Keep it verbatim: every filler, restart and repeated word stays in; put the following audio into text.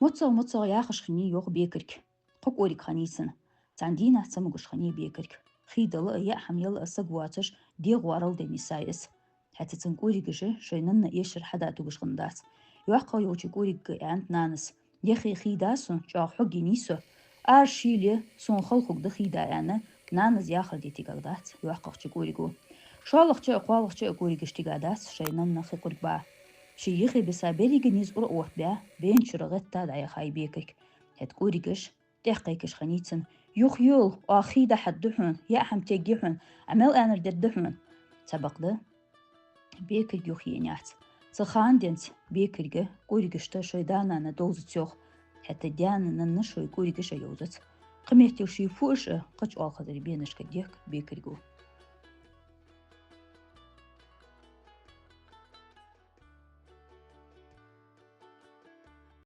МоцагӀа-моцагӀа яхаш хиннай йоах Бекарга. Кхо кӀориг хиннай цун. Цхьан дийнахьа ца могаш хиннай Бекарга. Хий дала а, яа хӀама яла а саг воацаш, дегӀа варал денна йисай из. ХӀаьта цун кӀоригаш шоай нанна эшар хьада тугаш хиннадац. ЙоккхагӀа йолча кӀорига аьннад нанас: «Яхе хий да сона, чӀоагӀа хьогга енай со. Ара шийла сона хала хургда хий да», — аьнна, нанас яхар де тигадац йоккхагӀча кӀориго. ШоллагӀча а, кхоалагӀча а кӀоригаш тигадац шоай нанна хи кхургба. Ший яхе биса беррига низ ура оттабаь, бен чура гӀетта дӀаяхай Бекарга. ХӀаьта кӀоригаш тӀехкхайкаш хиннай цун: «Юха йола, оаха хий дахьаргда хьона, яа хӀама тегге хьона, Ӏа мел аьннар дергда хьона». Цхьабакъда Бекарг юхаенаяц. Цу хана денз Бекарга кӀоригашта шоай да-нана довзац йоах. ХӀаьта даь-нанна шоай кӀоригаш а йовзац. Кхыметтел ший фуаш а кхыча оалхазара бенашка дехк Бекарго.